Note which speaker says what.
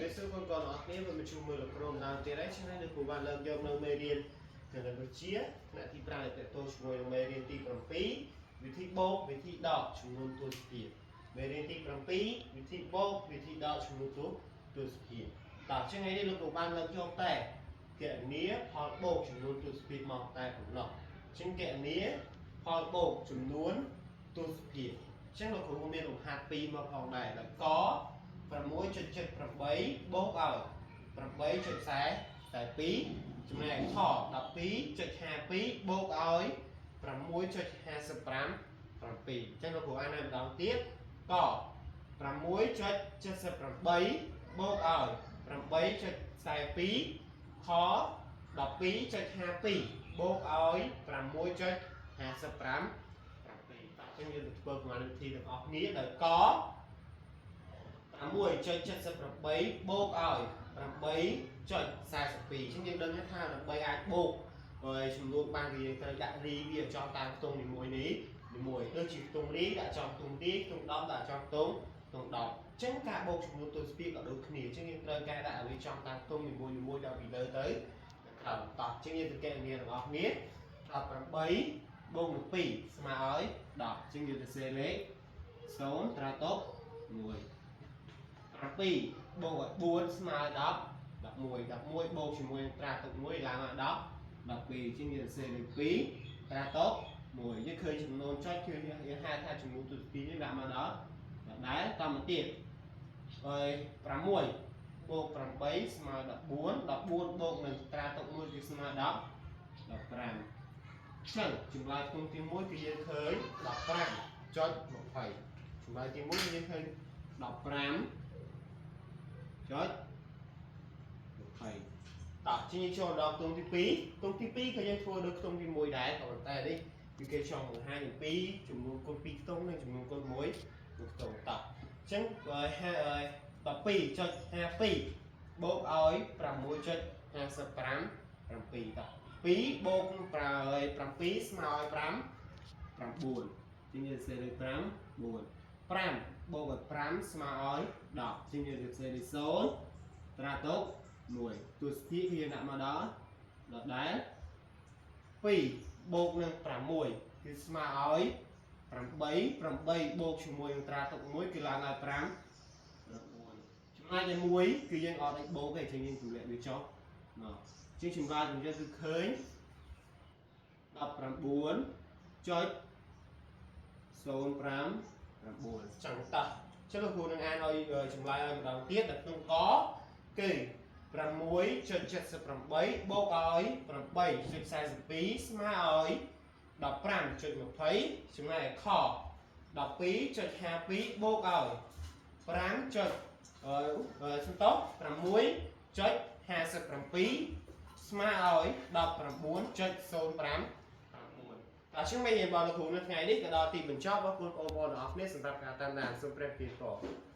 Speaker 1: ពេលសួរកូនកូនអស់គ្នាវិលមកជួបមើលលោកគ្រូម្ដងទៀតហើយឆ្នេះលោកគ្រូបានលើកយកនៅមេរៀនគណិតវិទ្យាថ្នាក់ទី5ដែលទាក់ទងជាមួយនឹងមេរៀនទី7វិធីបូកវិធីដកចំនួនទសភាគមេរៀនទី7វិធីបូកវិធីដកចំនួនទសភាគតោះជាងថ្ងៃនេះលោកគ្រូបានលើកយកតែគណនាផលបូកចំនួនទសភាគមកតែប៉ុណ្ណោះអញ្ចឹងគណនាផលបូកចំនួនទសភាគអញ្ចឹងលោកគ្រូមានលំហាត់2មកផងដែរដល់ក 6.78បូកឲ្យ8.42ចំណែកខ12.52បូកឲ្យ6.55 7អញ្ចឹងលោកគ្រូអានឲ្យម្ដងទៀតក6.78បូកឲ្យ8.42ខ12.52បូកឲ្យ6.55 7អញ្ចឹងយើងទៅធ្វើប្រមាណវិធីទាំងអស់គ្នាដោយក 6.78បូកឲ្យ8.42អញ្ចឹងយើងដឹងថាដើម្បីអាចបូកហើយចំនួនបានគឺយើងត្រូវដាក់រីវាឲ្យចំតាមខ្ទង់នីមួយនេះនីមួយដូចជាខ្ទង់រីដាក់ចំខ្ទង់រីខ្ទង់10ដាក់ចំខ្ទង់ខ្ទង់10អញ្ចឹងការបូកចំនួនទសភាគក៏ដូចគ្នាអញ្ចឹងយើងត្រូវការដាក់ឲ្យវាចំតាមខ្ទង់នីមួយនីមួយដល់ពីលើទៅក្រោមតោះអញ្ចឹងយើងទៅកណនាទាំងអស់គ្នា18បូកនឹង2ស្មើឲ្យ10អញ្ចឹងយើងទៅសេលេខ0ត្រាតុ1 7បូកឲ្យ4ស្មើ10 11 11បូកជាមួយនឹងត្រាទុក1ឡើងមក10 12ជាងយើងសេលេខ2ត្រាទុក1យើងឃើញចំនួនចុចគឺយើងហៅថាចំនួនទូរពីរនេះដាក់មកដល់ដដែលតមកទៀតហើយ6បូក8ស្មើ14 14បូកនឹងត្រាទុក1គឺស្មើ10 15ចឹងចម្លើយខ្ទង់ទី1គឺយើងឃើញ15.20ចម្លើយទី1គឺយើងឃើញ15ចុច20តោះជាងចូលដល់ខ្ទង់ទី2ខ្ទង់ទី2ក៏យើងធ្វើដូចខ្ទង់ទី1ដែរក៏ប៉ុន្តែនេះគឺគេចង់បង្ហាញអំពីចំនួនគុណ2ខ្ទង់និងចំនួនគុណ1មួយខ្ទង់តោះអញ្ចឹងហើយ12.52បូកឲ្យ6.55 7តោះ2បូក7ស្មើឲ្យ5 9ជាងយើងសេលេខ5 4 5បូកឲ្យ5ស្មើឲ្យ10ជាងយើងសេលេខ0ត្រាតុក1ទស្សភាគគឺយើងដាក់មកដល់ដដែល2បូកនឹង6គឺស្មើឲ្យ8 8បូកជាមួយនឹងត្រាតុក1គឺឡើងឲ្យ5 9ចំណែកឯ1គឺយើងអត់ឲ្យបូកទេជាងយើងទម្លាក់វាចុះមកជាងចម្លើយរបស់យើងគឺឃើញ19ចុច05 9ចឹងតោះចឹងលោកគ្រូនឹងអានឲ្យចម្លើយឲ្យម្ដងទៀតនៅក្នុងកគឺ6.78បូកឲ្យ8.42ស្មើឲ្យ15.20ចំណែកខ12.52បូកឲ្យ5ចុចអឺសំទោស6.57ស្មើឲ្យ19.05 តោះជាងមេរៀនរបស់លោកគ្រូនៅថ្ងៃនេះក៏ដល់ទីបញ្ចប់អរគុណបងប្អូនទាំងអស់គ្នាសម្រាប់ការតាមដានសូមព្រះពរ។